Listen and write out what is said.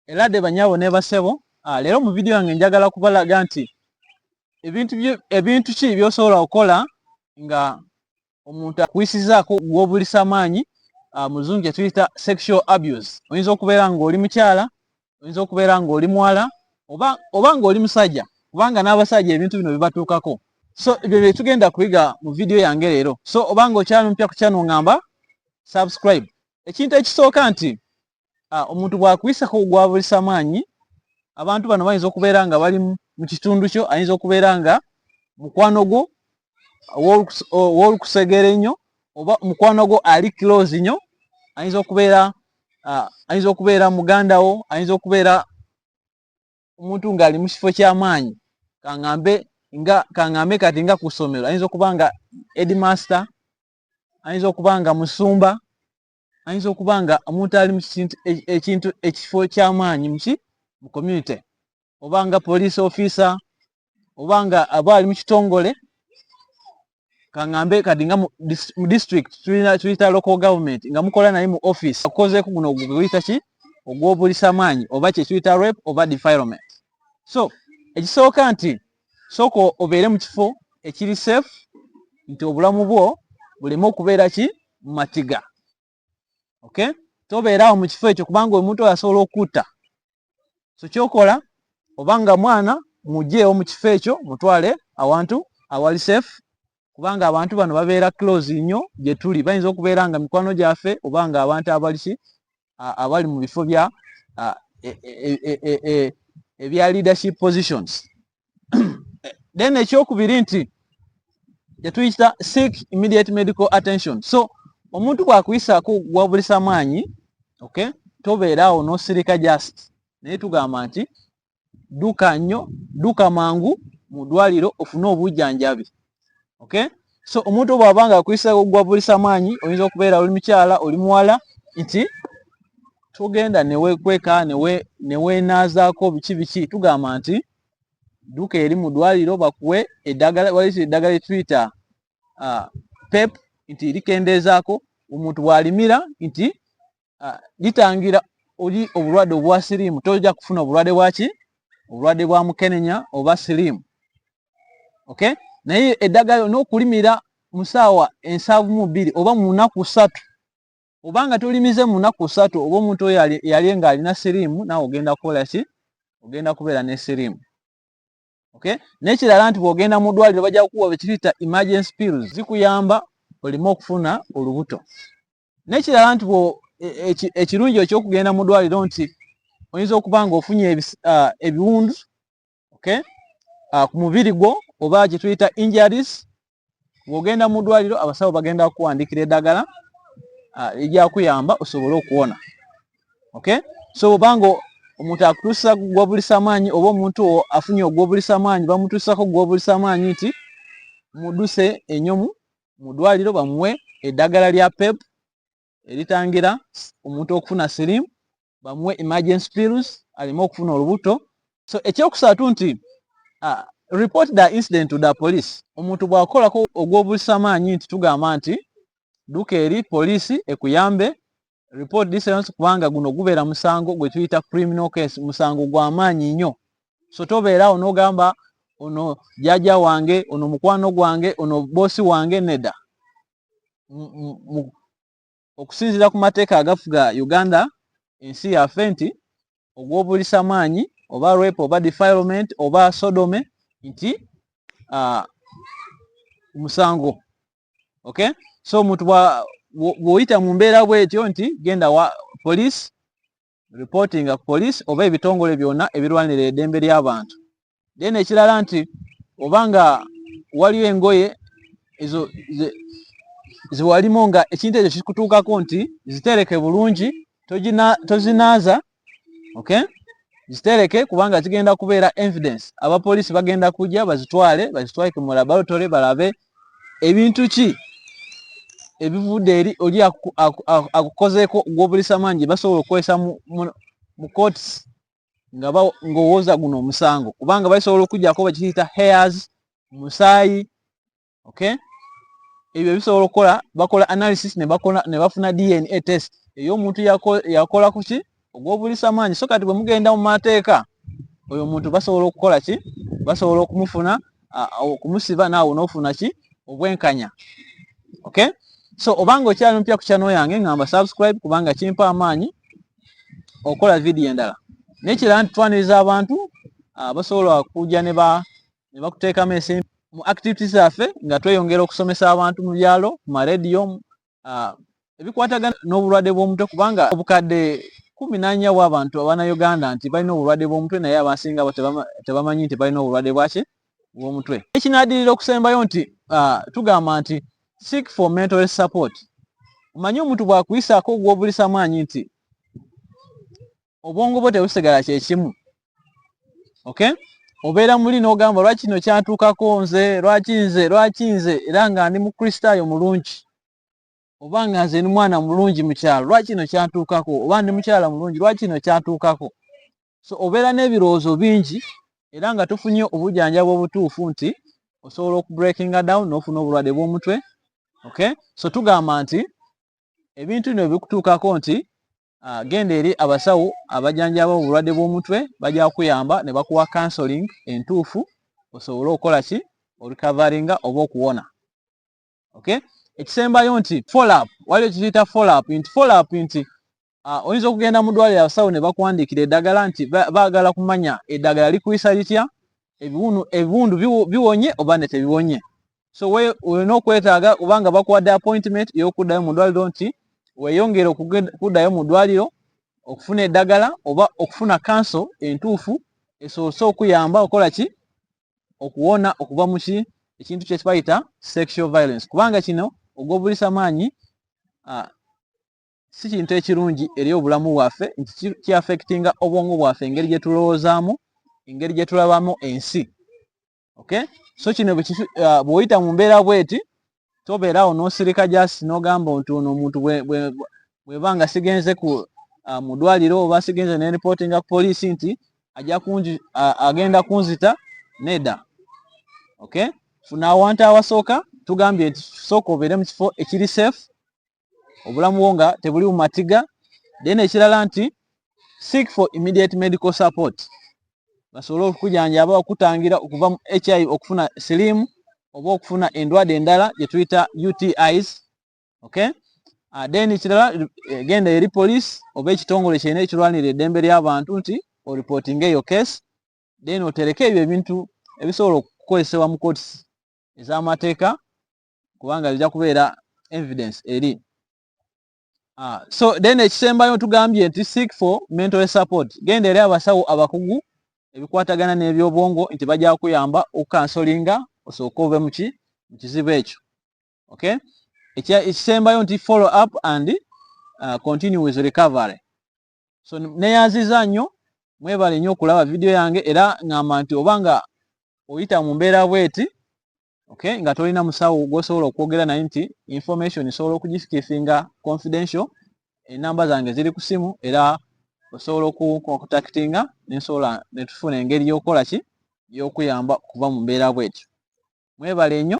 Eladde banyabo ne basebo, leero mu vidiyo yange njagala kubalaga nti ebintu ki by'osobola okukola nga omuntu akuyisizaako gw'obulisa maanyi, mu Luzungu kye tuyita sexual abuse. Oyinza okubeera ng'oli mukyala, oyinza okubeera ng'oli muwala, oba ng'oli musajja, kubanga n'abasajja ebintu bino bibatuukako. So ebyo bye tugenda kuyiga mu vidiyo yange leero. So oba ng'okyali mupya ku channel, ngamba subscribe. Ekintu ekisooka nti omuntu bw'akuyisako gwabulisa maanyi, abantu bano bayinza okubeera nga bali mu kitundu kyo, ayinza okubeera nga mukwano gwo ow'olukusegere ennyo, oba mukwano gwo ali close nnyo, ayinza okubeera muganda wo, ayinza okubeera omuntu ng'ali mu kifo ky'amaanyi, kaŋŋambe kati nga ku ssomero, ayinza okuba nga headmaster, ayinza okuba nga musumba, ayinza okuba nga omuntu ali mu ekintu ekifo ky'amaanyi mu community, oba nga police officer, oba nga aba ali mu kitongole, kaŋŋambe kati nga mu district tulina tuyita local government, nga mukola naye mu office, akukozeeko guno guyita ki ogw'obulisa maanyi, oba kye tuyita rape oba defilement. So ekisooka nti sooka obeere mu kifo ekiri safe, nti obulamu bwo buleme okubeera ki mu matiga. Okay, tobeera awo mu kifo ekyo, kubanga omuntu oyo asobola okutta. So kyokola, oba nga mwana, mugyewo mu kifo ekyo, mutwale awantu awali safe, kubanga abantu bano babeera close nnyo gye tuli. Bayinza okubeera nga mikwano gyaffe, oba nga abantu abali ki abali mu bifo bya ebya leadership positions. Then ekyokubiri nti tetuyita seek immediate medical attention. So omuntu bw'akuyisaako gwabulisa maanyi, okay, tobeera awo n'osirika just, naye tugamba nti dduka nnyo, dduka mangu mu ddwaliro ofune obujjanjabi. Okay, so omuntu bw'aba nga akuyisaako gwabulisa maanyi, oyinza okubeera oli mukyala, oli muwala, nti togenda neweekweka neweenaazaako biki biki. Tugamba nti dduka eri mu ddwaliro bakuwe eddagala. Waliwo eddagala lyetuyita PEP, nti likendeezaako omuntu bw'alimira, nti litangira oli obulwadde obwa siriimu. Tojja kufuna obulwadde bwaki, obulwadde bwa mukenenya oba siriimu. Okay, naye eddagala olina okulimira mu ssaawa 72 oba mu nnaku 3. Obanga tolimize mu nnaku 3, oba omuntu oyo yali ng'alina siriimu, naawe ogenda kukola ki? Ogenda kubeera ne siriimu. Okay, n'ekirala nti bw'ogenda mu ddwaliro bajja kukuwa bwe kiyita emergency pills, zikuyamba oleme okufuna olubuto. N'ekirala nti ekirungi ekyokugenda mu ddwaliro nti oyinza okuba ng'ofunye ebiwundu, okay, ku mubiri gwo, oba kye tuyita injuries. Bw'ogenda mu ddwaliro, abasawo bagenda kukuwandiikira eddagala lijja kuyamba osobole okuwona. Okay, so obanga omuntu akutuusa gwobulisa maanyi, oba omuntu afunye ogwobulisa maanyi, bamutuusako gwobulisa maanyi, nti muduse ennyo mu ddwaliro bamuwe eddagala lya PEP eritangira omuntu okufuna siriimu, bamuwe emergency pills aleme okufuna olubuto. So ekyokusatu nti report the incident to the police. Omuntu bw'akolako ogw'obulisa maanyi, nti tugamba nti dduka eri poliisi ekuyambe, report this, kubanga guno gubeera musango gwe tuyita criminal case, musango gwa maanyi nnyo. So tobeeraawo n'ogamba ono jjajja wange, ono mukwano gwange, ono boosi wange. Nedda. Okusinziira ku mateeka agafuga Uganda, ensi yaffe, nti ogw'obulisa maanyi oba rape oba defilement oba sodomy nti musango. Okay, so omuntu bw'oyita mu mbeera bwetyo, nti genda wa police, reportinga ku police oba ebitongole byonna ebirwanirira eddembe ly'abantu. Then ekirala nti oba nga waliyo engoye ezo ziwalimu nga ekintu ekyo kikutuukako, nti zitereke bulungi, tozinaaza. Okay, zitereke, kubanga zigenda kubeera evidence. Abapoliisi bagenda kujja bazitwale, bazitwale mu laboratory, balabe ebintu ki ebivudde eri oli akukozeeko gw'obulisa maanyi, basobola okukozesa mu courts nga ng'owooza guno omusango, kubanga basobola okuggyako bakiyita hairs, musaayi. Okay, ebyo bisobola okukola, bakola analysis ne bakola ne bafuna DNA test ey'omuntu yakola ku ki. Ogw'obulisa maanyi. So kati bwe mugenda mu mateeka, oyo omuntu basobola okukola ki? Basobola okumufuna, okumusiba, naawe n'ofuna ki? Obwenkanya. Okay, so obanga okyali mupya ku channel yange, ngamba subscribe, kubanga kimpa amaanyi okukola vidiyo endala. Nekirala nti twaniriza abantu basobola okujja ne bakuteekamu ensimbi mu activities zaffe, nga tweyongera okusomesa abantu mu byalo, ku marediyo, ebikwatagana n'obulwadde bw'omutwe, kubanga obukadde 14 bw'abantu abannayuganda nti balina obulwadde bw'omutwe, naye abasinga bo tebamanyi nti balina obulwadde bwaki? Bw'omutwe. Ekinaadirira okusembayo nti tugamba nti seek for mental health support. Omanyi omuntu bw'akuyisaako ogw'obulisa maanyi nti obwongo bwo tebusigala kyekimu. Okay, obeera muli n'ogamba, "Lwaki kino kyantuukako nze? Lwaki nze? Lwaki nze?" Era nga ndi mukristaayo mulungi, oba nga nze ndi mwana mulungi mu kyalo, lwaki kino kyantuukako? Oba ndi mukyala mulungi, lwaki kino kyantuukako? So obeera n'ebirowoozo bingi, era nga tufunye obujjanjabi obutuufu nti osobola okubreakinga down n'ofuna obulwadde bw'omutwe. Okay, so tugamba nti ebintu bino bikutuukako nti genda eri abasawo abajjanjaba obulwadde bw'omutwe, bajja kukuyamba ne bakuwa counseling entuufu osobole okukola ki? Orecoveringa oba okuwona. Okay, ekisembayo nti follow up. Waliwo kiyita follow up, nti follow up nti oyinza okugenda mu ddwaliro, abasawo ne bakuwandiikira eddagala, nti baagala kumanya eddagala likuyisa litya, ebiwundu biwonye oba ne tebiwonye. So olina okwetaaga kubanga bakuwadde appointment ey'okuddayo mu ddwaliro, nti weeyongere okuddayo mu ddwaliro okufuna eddagala oba okufuna counsel entuufu esoose okuyamba okola ki? Okuwona okuva mu ki ekintu kye bayita sexual violence, kubanga kino ogw'obulisa maanyi si kintu ekirungi eri obulamu bwaffe, nti kiaffectinga obwongo bwaffe, engeri gye tulowoozaamu, engeri gye tulabamu ensi. Okay, so kino bw'oyita mu mbeera bweti, tobeeraawo n'osirika just n'ogamba nti ono omuntu bweba nga sigenze ku mu ddwaliro oba sigenze ne reportinga ku poliisi nti ajja kunji agenda kunzita. Nedda. Okay, funa awantu awasooka. Tugambye nti sooka obeere mu kifo ekiri safe, obulamu bwo nga tebuli mu matiga. Then ekirala nti seek for immediate medical support, basobole okukujanjaba, okutangira okuva mu HIV, okufuna siriimu oba okufuna endwadde endala gye tuyita UTIs. Okay, then ekirala, genda eri police oba ekitongole kyena ekirwanirira eddembe ly'abantu nti oreportinga eyo case, then otereke ebyo ebintu ebisobola okukozesebwa mu courts ez'amateeka, kubanga bijja kubeera evidence eri. So then ekisembayo tugambye nti seek for mental support. Genda eri abasawo abakugu ebikwatagana n'ebyobwongo, nti bajja kuyamba okucounselinga osooke ove muki mu kizibu ekyo. Okay, ekisembayo nti follow up and continue with recovery. So neyanziza nnyo, mwebale nnyo okulaba vidiyo yange. Era ŋŋamba nti oba nga oyita mu mbeera bweti, okay, nga tolina musawo gw'osobola okwogera naye, nti information osobola okugikeepinga confidential, enamba zange ziri ku simu, era osobola okucontactinga nensobola netufuna engeri y'okukola ki? Y'okuyamba okuva mu mbeera bwetyo. Mwebale nnyo.